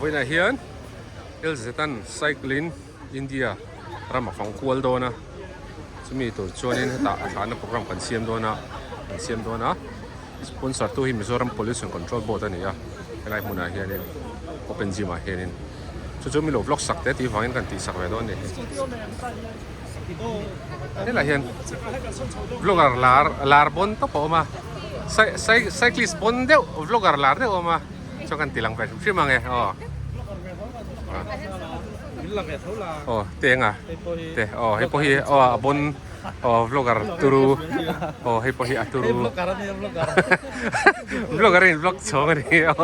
Vawiinah hian LZ-an cycle in India ram a fang kual dawn a, chumi tur chuanin hetah a thlahna program kan siam dawn a, kan siam dawn a, sponsor tu hi Mizoram Pollution Control Board a ni a, helai hmunah hianin open gym ah hianin chu chu milo vlog sak te tih vangin kan tihsak ve dawn a ni hei. Helai hian vlogger lar lar bawn tawp a awm a, cyclist bawn deuh vlogger lar deuh a awm a. Chuan kan ti lang ve hrim hrim ang e aw. Aw teng a te aw hei pawh hi aw a bon aw vlogger turu aw hei pawh hi a turu vlogger in vlog chhawng a ni aw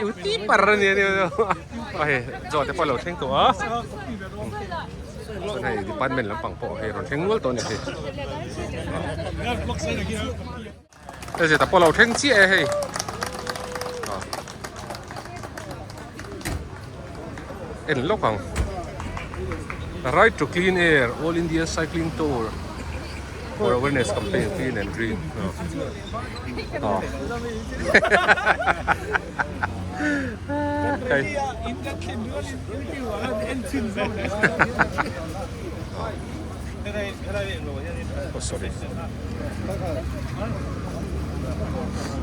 u ti par a ni a ni aw hei zawh te pawh a lo thleng tawh a chuan hei department lampang pawh hei rawn thleng nual tawh a ni hei. Hei zeta pawh lo thleng chiah e hei. En lawk ang. Right to clean air all India cycling tour for awareness campaign clean and green. Oh. Hei. Oh sorry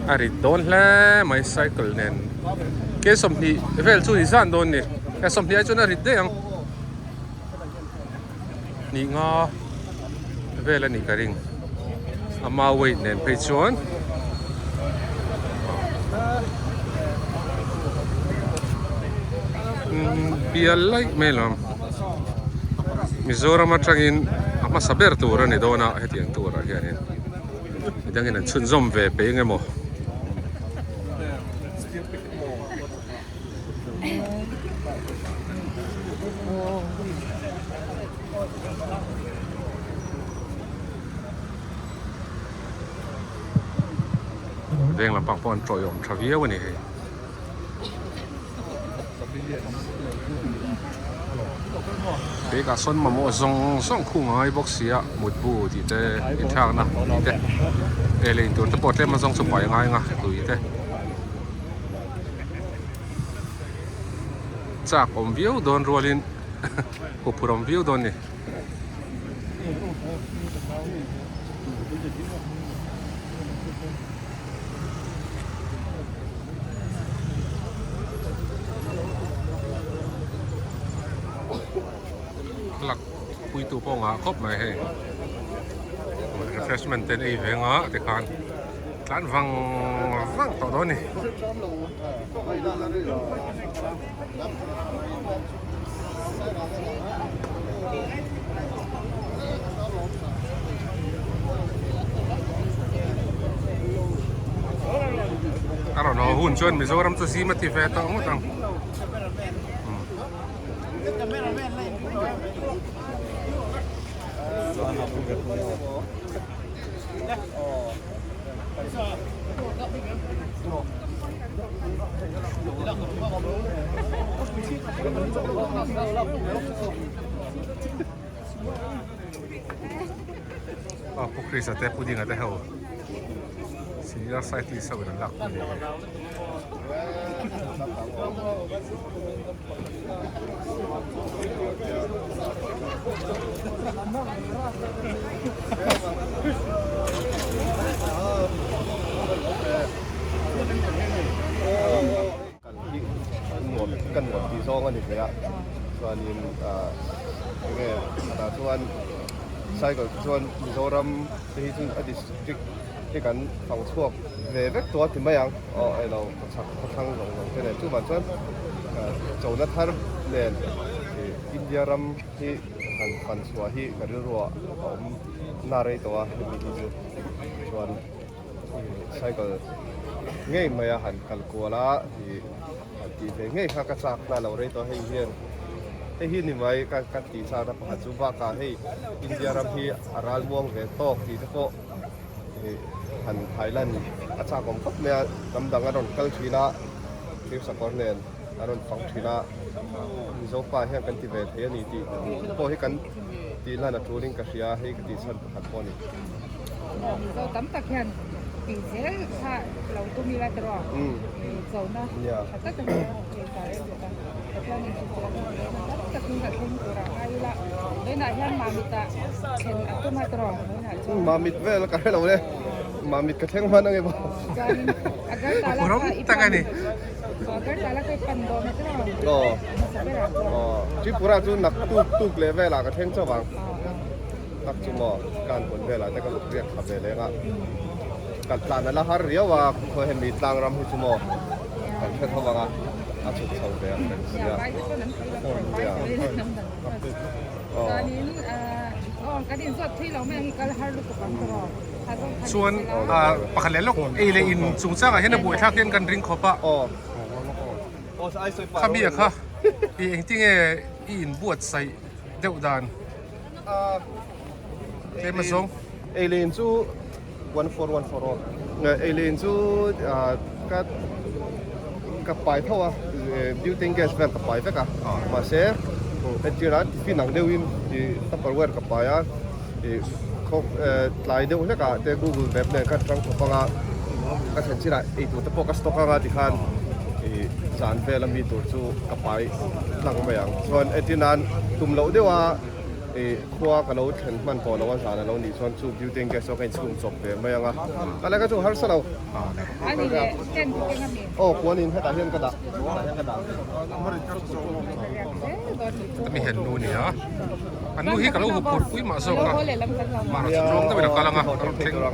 a rit dawn hle mai cycle nen ke 20 vel chu ni zan dawn ni ke 20 ai chuan a rit daih ang ni nga vel a ni ka ring ama weight nen phei chuan bial laih mai lo Mizoram atangin a hmasa ber tur a ni dawn a hetiang turah hianin midangin an chhunzawm ve peih eng emaw. Veng lampang pawh an tawih awm tha viau a ni hei. Bag ah sawn mamawh zawng zawng khung a ngai bawk si a mutbu tih te inthlakna tih te eh leh intur te pawh tlem a zawng chu pai a ngai ang a tui te chak awm viau dawn rualin huphurh awm viau dawn a ni. Lak puitu pawh ngah khawp mai hei refreshment te an ei ve nga tikhan tlan vang vang tawh dawn a ni. A rawn haw hun chuan Mizoram chu zim a ti ve tawh ngawt ang. Aw Pu Chris-a te Pu Dinga te ho senior cyclist ho in an lak pui leh hei. Kan hi nuam ka nuam tih zawng a ni ve a, chuanin ah enge tah chuan cycle te chuan Mizoram te hi chu a district hi kan fang chhuak ve vek tawh a ti mai ang aw elo khawchhak khawthlang zawng zawng te nen chuvang chuan ah chona thar nen ih India ram hi han fan chhuah hi ka rilruah a awm na rei tawh a hemi hi chu chuan. Cycle ngei mai a han kal kual a ih han tih ve ngei kha ka chak na lo rei tawh hei hian hei hi ni mai ka ka tih chak na pakhat chu bakah hei India ram hi a ral muang ve tawk tih te pawh ih han thailand a chak awm khawp mai a hnam dang a rawn kal thin a thir sakawr nen a rawn fang thin a Mizo pa hian kan ti ve thei a ni tih pawh hi kan tih lan a tul in ka hria hei ka tih chhan pakhat pawh a ni. Mizo tam tak hian Tih zel kha lo tum ila tiraw chona tha tak a nia hei ta reng bawk a Pathian in hrilhfiah na leh tam takin ka thleng tur ah ngai ila vawiinah hian Mamit ah thlen a tum a tiraw vawiinah chuan Mamit vel ka hrelo le Mamit ka thleng hman ange maw chuanin Agartala kha i pan Agartala kha i pan dawn a tiraw hmasa berah chuan Tripura chu nak tuk tuk leh velah ka thleng chauh ang. Tak chu maw kan hawn velah te ka zuk riak thla ve leng a, kan tlan a la har riau a, khawi hemi tlang ram hi chu maw kan hre tho ang a, a chhuk chho ve ang reng sia. Chuan pakhat leh lawk ei leh in chungchangah hian a buaithlak hian kan ring khawp a, khami a kha i engtinge i inbuatsaih deuh dan. Tlem a zawng. Eileen chu 1414 aw. Eileen chu ka ka pai tho a butane gas vel ka pai vek a mahse entirah tiffin ang deuhin tupperware ka pai a tlai deuh hlek ah te google map nen khan tang khawp anga ka thlen chinah eitur te pawh ka stock anga tikhan zan vel ami tur chu ka pai tlang mai ang chuan entir nan tum loh deuh a Ih khua ka lo thlen hman tawh lo a zan a lo nih chuan chu butane gas chu ka inchhung chawp ve mai ang a ka la chu harsa lo. Ani leh tent te keng ami? Aw puan in hetah hian ka dah hetah hian ka dah. Ami hian nu nia an nu hi ka lo hup phurh pui mah zawk a mahni chu tluang deuhin a kal ang a a rawn thleng tur a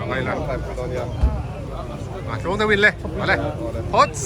ngai la a tluang deuhin le awle phawts.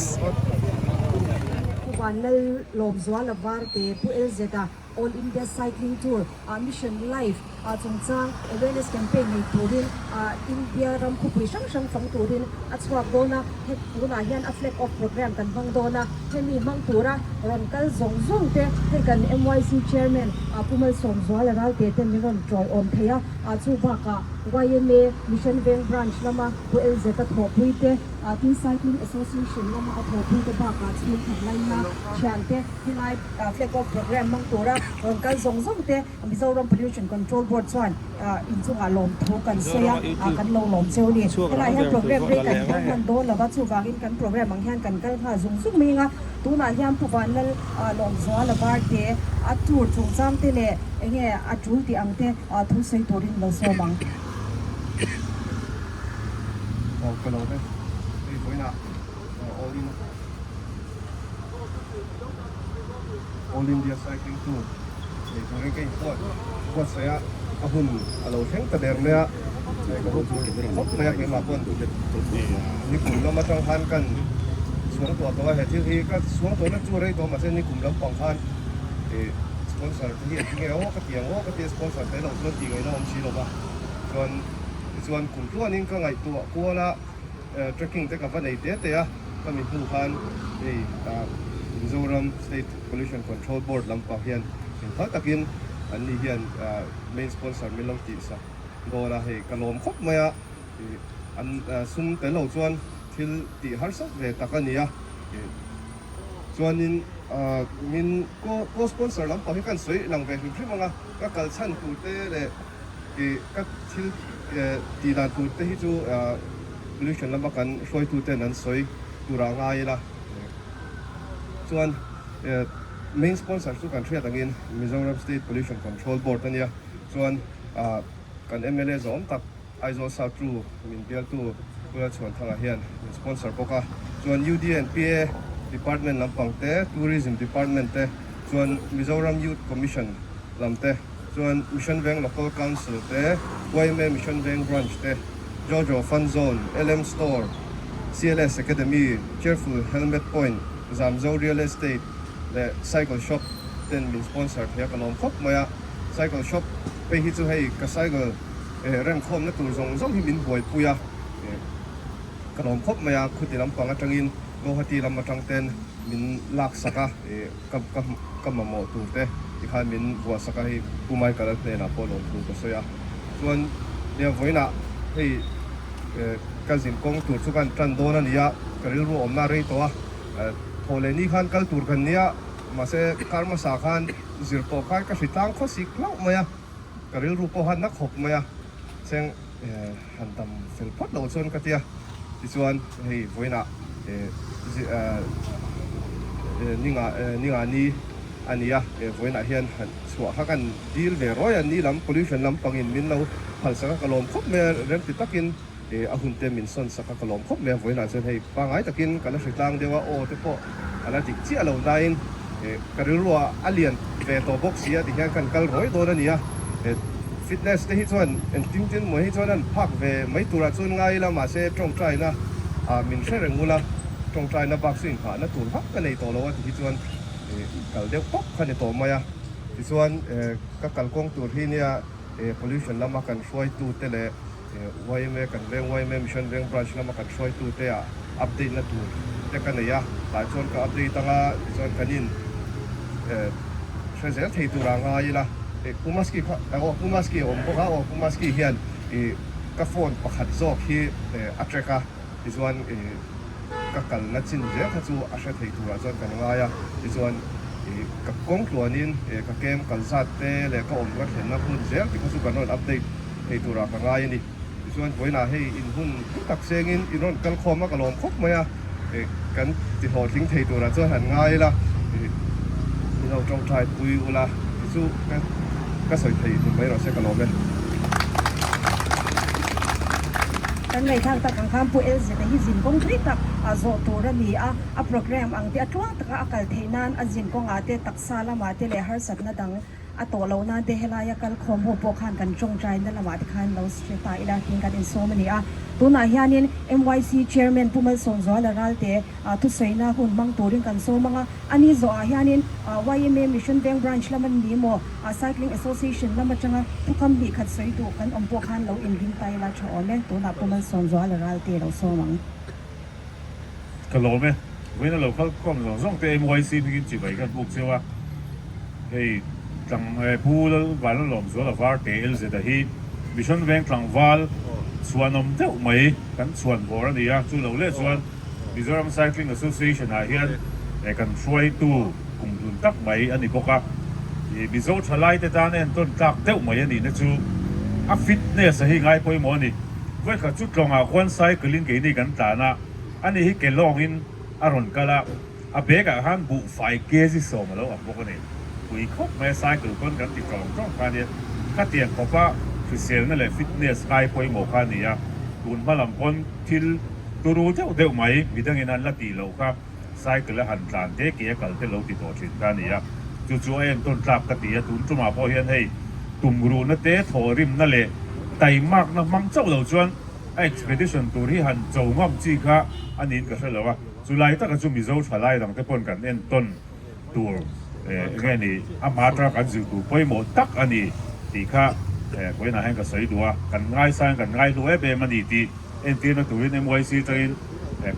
Pu Vanlal Lawmzuala Varte Pu LZ-a All India Cycling Tour ah Mission Life ah chungchang awareness campaign nei turin ah India ram khawpui hrang hrang fang turin a chhuak dawn a, he tunah hian a flag off programme kan hmang dawn a, hemi hmang tura rawn kal zawng zawng te hei kan MYC Chairman ah Pu Malsawmzuala Ralte ten min rawn tawiawm thei a, ah chu bakah yma Mission Veng Branch lama Pu LZ a thawhpui te, ah tin Cycling Association lama a thawhpui te bakah chhungkhat laina thiante helai Flag off programme hmang tura rawn kal zawng zawng te Mizoram Pollution Control Board chuan inchungah lawmthu kan sawi a, kan lo lawm cheu a ni. Helaiah hian programme rei kan kal hman dawn lova, chuvangin kan programme ang hian kan kal nghal zung zung mai anga tunah hian Pu Vanlal Lawmzuala Varte a tour chungchang te leh enge a tul tih ang te thu sawi turin lo sawm ang. Aw ka lo ve hei vawiinah all in. All India Cycling Tour nei turin ka inbuat buatsaih a, a hun a lo thleng ta der mai a, hei ka hun khawp mai a keimah pawn nikum lam atang khan kan suang tawh tawh a, he thil hi ka suang tawhna chu rei tawh mahse nikum lampang khan ih sponsor te hi an ti nge aw ka ti ang aw ka tia sponsor te lo chuan tih ngaihna awm si lo va, chuan tichuan kum tluanin ka ngaihtuah kual a. Trekking te ka va nei te te a, ka mi hnu khan hei Mizoram State Pollution Control Board lampang hian engphal takin an ni hian main sponsor min lo tih sak dawn a, hei ka lawm khawp mai a, an sum tel lo chuan thil tih harsa ve tak a ni a, chuanin min co-sponsor lampang hi kan sawi lang ve hrim hrim ang a, ka kal chhan tur te leh Ih ka thil tih dan tur te hi chu pollution lama kan hruaitu ten an sawi tur ah ngai ila chuan main sponsor chu kan hriat angin Mizoram State Pollution Control Board a nia chuan kan mla zawm tak Aizawl South Ru min bialtu Pu Lalchhuanthanga hian min sponsor bawk a chuan UDNPA department lampang te Tourism department te chuan Mizoram Youth Commission lam te. Chuan Mission Veng Local Council te, yma Mission Veng Branch te, Jojo Fun Zone, LM Store, CLS Academy, Cheerful Helmet Point, Zamzo Real Estate leh Cycle Shop ten min sponsor thei a ka lawm khawp mai a. Cycle Shop phei hi chu hei ka cycle remkhawmna tur zawng zawng hi min buaipui a, ka lawm khawp mai a. Khuti lampang atangin Guwahati lam atang ten min laksak a. Ka ka ka mamawh tur te tikhan min buahsak a hei Pu Michael a hnenah pawh lawmthu ka sawi a chuan nia vawiinah hei eh ka zin kawng tur chu kan tan dawn a ni a ka rilru awmna a rei tawh a eh thawh leh ni khan kal tur kan nia mahse kar hmasa khan zir tawh khan ka hri tlang khaw sik hlauh mai a ka rilru pawh khan na khawp mai a cheng han dam fel phawt loh chuan ka tia tichuan hei vawiinah ninga ninga ni a ni a vawiinah hian han chhuah kha kan dil ve ruai a ni lam pollution lampangin min lo phalsak a ka lawm khawp mai a remti takin a hun te min sawn sak a ka lawm khawp mai a vawiinah chuan hei pangngai takin ka la hre tlang deuh a aw te pawh a la dik chiah lo nain ka rilruah a lian ve tawh bawk si a tihian kan kal ruai dawn a ni a fitness te hi chuan engtin tin maw hi chuan an phak ve mai turah chuan ngai ila mahse tawngtaina ah min hre reng ula tawngtaina bak chu inghahna tur vak ka nei tawh lo a ti hi chuan kal deuh pawp kha ni tawh mai a tichuan ka kalkawng tur hi nia pollution lama kan hruaitute leh Yma kan veng Yma Mission Veng Branch lama kan hruaitute ah update na tur te ka nei a, tah chuan ka update anga tichuan kan in hre zel thei tur ah ngai ila Pu Maski kha aw Pu Maski a awm bawk a aw Pu Maski hian ka phone pakhat zawk hi a track a tichuan ka kalna chin zel kha chu a hre thei turah chuan kan ngai a tichuan ka kawng tluanin ka kem kal zat te leh ka awm ka thlenna hmun zel te kha chu kan rawn update thei turah ka ngai a ni. Tichuan vawiinah hei in hun hlu tak sengin in rawn kal khawm a ka lawm khawp mai a, kan ti hlawhtling thei turah chuan han ngai ila in lo tawngtai pui ula ti chu ka sawi thei ni mai rawh se ka lawm e. Kan ngaihthlak tak ang khan Pu Elzeta hi zin kawng thui tak a zawh tur a ni a, a programme ang te a tluang taka a kal theih nan a zin kawngah te taksa lamah te leh harsatna dang A tawh loh nan te helaia kal khawm ho pawh khan kan tawngtaina lamah te khan lo hre ta ila tiin kan insawm a ni a. Tunah hianin MYC Chairman Pu Malsawmzuala Ralte thusawiina hun hmang turin kan sawm ang a. A ni zawhah hianin YMA Mission Veng Branch lama ni maw Cycling Association lam atanga thukam hnih khat sawi duh kan awm pawh khan lo inring ta ila tha awm e. Tunah Pu Malsawmzuala Ralte lo sawm ang. Ka lawm e. Vawiin a lo kal khawm zawng zawng te MYC hmingin chibai khan buk cheu a. Hei tlang Pu Lalvanlalawmzuala Varte LZ a hi Mission Veng tlangval chhuanawm deuh mai kan chhuan vawr a ni a. Chu lo leh chuan Mizoram Cycling Association ah hian kan hruaitu kum hlun tak mai a ni bawk a. Mizo thalai te tan entawn tlak deuh mai a nihna chu a fitness a hi ngai pawimawh a ni. Vawikhat chu tlawngah khuan cycle in keini kan tlan a, ani hi ke lawngin a rawn kal a, a bag ah khan buhfai kg 10 a lo ang bawk a ni. Pui khawp mai a cycle pawn kan ti tawng tawng kha ania, khatiang khawpa hriselna leh fitness ngai pawimawh kha a ni a, tun hma lam pawn thil turu deuh deuh mai midangin an la tih loh kha cycle a han tlan te ke a kal te lo ti tawh thin kha a ni a, chu chu a entawn tlak ka ti a, tun tumah pawh hian hei tumruhna te thawhrimna leh taimakna hmang chauh lo chuan a expedition tur hi han cho ngam chi kha a niin ka hre lo a, chu lai taka chu Mizo thalai dang te pawn kan entawn tur enge ni a hma atanga kan zir tur pawimawh tak a ni tih kha vawiinah hian ka sawi duh a, kan ngaisang kan ngaihlu em em a ni tih entirna turin MYC atangin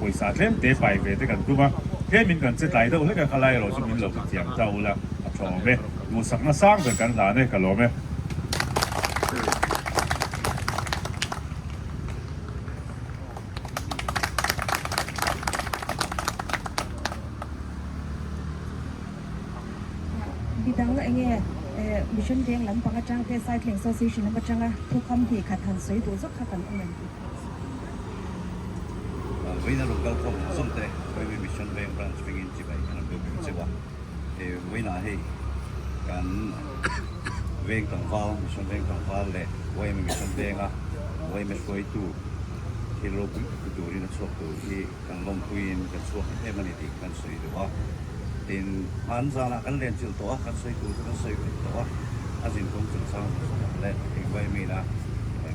pawisa tlem te pai ve te kan tum a, tlemin kan che tlai deuh hlek a, khalai erawh chu min lo hrethiam ta ula a tha awm e, duhsakna sang ber kan hlan e, ka lawm e. Midang enge Mission Veng lampang atang te Cycling Association lam atanga thukham hnih khat han sawi duh zawk kha kan awm em tih kha. Vawiin a rawn kal khawm zawng zawng te Vawiin Mission Veng Branch hmingin chibai kan rawn buk cheu a, he vawiinah hei kan Veng tlangval Mission Veng tlangval leh YMA Mission Venga YMA hruaitu thil ropui tak turin a chhuak tur hi kan lawmpuiin kan chhuak em em a ni tih kan sawi duh a, tin hman zanah kan len chilh tawh a, kan sawi tur chu kan sawi vek tawh a, a zin kawng chungchang zawng zawng ang leh eng vaimina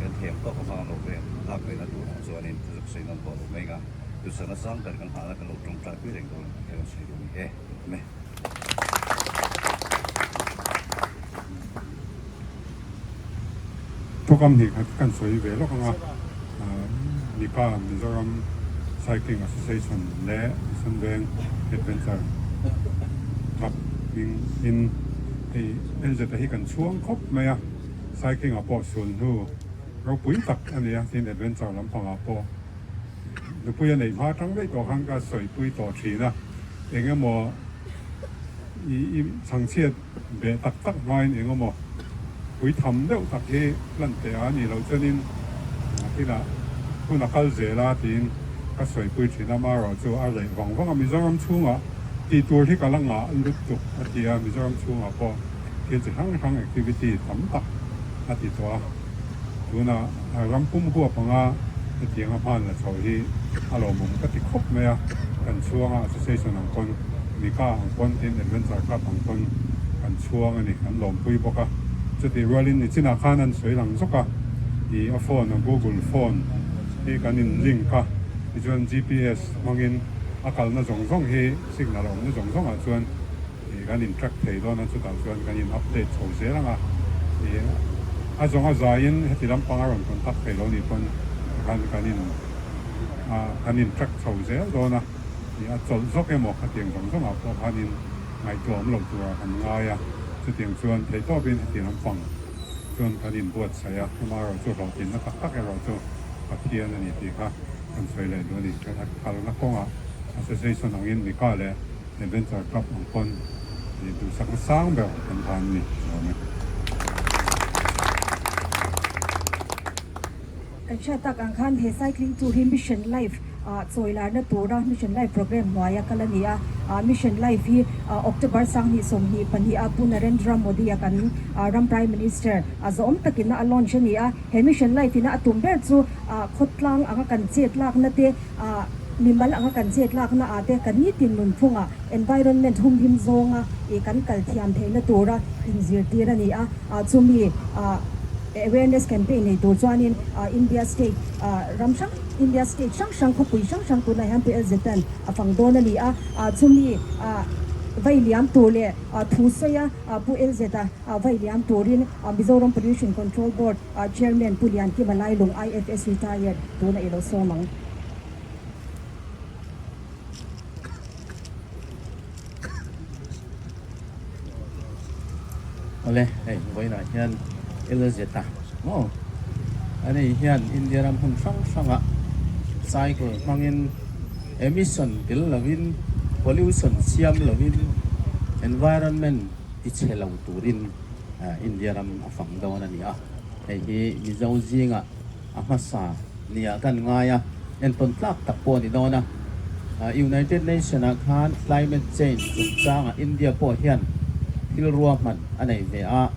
kan thiam tawk avang lo ve lak vehna turah chuanin thuzuk sawi nawm tawh lo mai nga, duhsakna sang ber kan hahna kan lo tawngtai pui reng dawn a kan sawi duh a ni e. Amen. Thawkam hnih khat kan sawi ve lawk ang a, Nika Mizoram Cycling Association leh Mission Veng Adventure Club hming in hei LZ-a hi kan chhuang khawp mai a, cycling ah pawh sul hnu ropui tak a ni a, tin adventure lampangah pawh nupui a neih hma atang daih tawh khan ka sawipui tawh thin a, eng emaw i chhangchhiat Beh tak tak hmain eng emaw pui tham deuh tak hi lan teh a ni lo chuanin nakinah hun a kal zel a tiin ka sawipui thin a, amaherawhchu a reh vang vang a, Mizoram chhungah tih tur hi ka la ngah lutuk a ti a, Mizoram chhungah pawh thil chi hrang hrang activity tam tak a ti tawh a, tunah ram pum huap anga hetianga hman la chho hi a lawmawm ka ti khawp mai a, kan chhuanga association ang pawn Mika ang pawn tin Adventure Club ang pawn kan chhuang a ni, kan lawmpui bawk a, chutih rualin nichinah khan an sawi lang zawk a, ih a phone a Google phone hi kan in link a, tichuan GPS hmangin a kalna zawng zawng hi signal a awmna zawng zawngah chuan ih kan in track thei dawn a, chutah chuan kan in update chho zel ang a, ih a zawng a zaiin heti lampang a rawn contact thei lo nih pawn tikhan kan in ah kan in track chho zel dawn a. Ih a chawlh zawk emaw khatiang zawng zawngah pawh khanin ngaihtuah awm lo turah kan ngai a, chutiang chuan theihtawpin hetiang lampang chuan kan inbuatsaih a, amaherawhchu hlawhtlinna tak tak erawh chu Pathian a ni tih kha kan sawi leh duh a ni. Kan kalna kawngah Association angin Mika leh Adventure Club ang pawn ih duhsakna sang ber kan han a ni zawm e. Kan hriat tak ang khan he cycling tour hi Mission Life ah chawilarna tura Mission Life program hnuaia kal a ni a. Mission Life hi October 2022 a Pu Narendra Modi a kan ram Prime Minister a zawm takin a launch a ni a. He Mission Life ina a tum ber chu khawtlang anga kan chet lakna te, mimal anga kan chet lakna ah te kan nitin nunphungah environment humhim zawnga kan kal thiam theihna tura inzirtir a ni a. Chumi awareness campaign nei tur chuanin India state ram hrang India state hrang hrang khawpui hrang hrang tunah hian PLZN a fang dawn a ni a, chumi vai liam tur leh thu sawi a Pu LZ a vai liam turin Mizoram Pollution Control Board Chairman Pu Liankima Lailung IFS retired tuna i lo sawm ang. Awle hei vawiinah hian LZ a maw ani hian India ram hmun hrang hrangah cycle hmangin emission tel lovin pollution siam lovin environment ti chhe lo turin India ram a fang dawn a ni a, hei hi Mizo zingah a hmasa nia kan ngai a, entawn tlak tak pawh a ni dawn a. United Nation ah khan climate change chungchangah India pawh hian thil ruahman a nei ve a,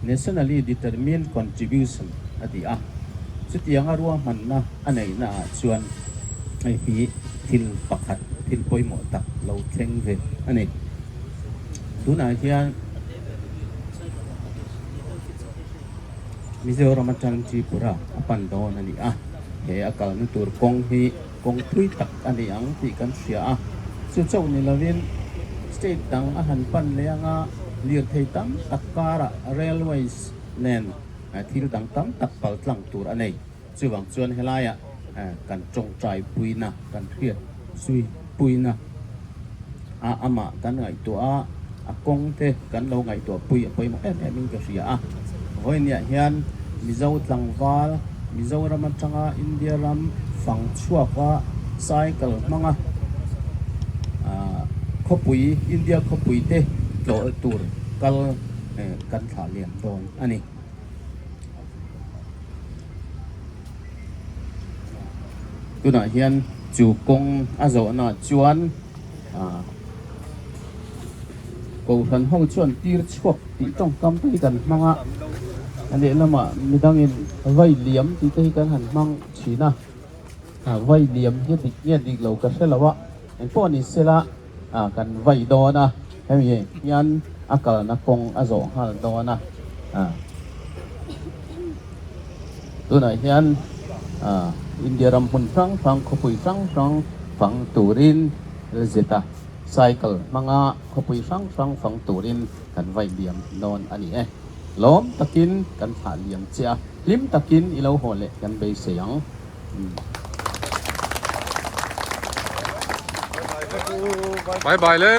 Nationally Determined Contribution a ti a, chutianga ruahmanna a neihna ah chuan hei hi thil pakhat thil pawimawh tak lo thleng ve a ni. Tunah hian. Mizoram atang Tripura a pan dawn a ni a, he a kalna tur kawng hi kawng thui tak a ni ang tih kan hria a, chu chauh ni lovin state dang a han pan leh anga lirthei tam tak karah railways nen thil dang tam tak pal tlang tur a nei. Chuvang chuan helaiah kan tawngtai puina, kan hriat zui puina a amah kan ngaihtuah a, a kawng te kan lo ngaihtuah pui a pawimawh em em in ka hria a. Vawiiniah hian Mizo tlangval, Mizoram atanga India ram fang chhuaka cycle hmanga khawpui, India khawpui te tlawh tur kal kan thlah liam dawn a ni. Tunah hian chu kawng a zawhna chuan ah Kohhran ho chuan tir chhuak tih tawngkam te hi kan hmang a, a lehlamah midangin vai liam tih te hi kan han hmang thin a, ah vai liam hi a dik nge dik lo ka hre lo a, engpawh ni sela ah kan vai dawn a, hemi hian a kalna kawng a zawh nghal dawn a, ah tunah hian ah India ram hmun hrang hrang khawpui hrang hrang fang turin Zeta cycle hmanga khawpui hrang hrang fang turin kan vai liam dawn a ni e. Lawm takin kan thlah liam che a, hlim takin i lo haw leh kan beisei ang. Bye bye le.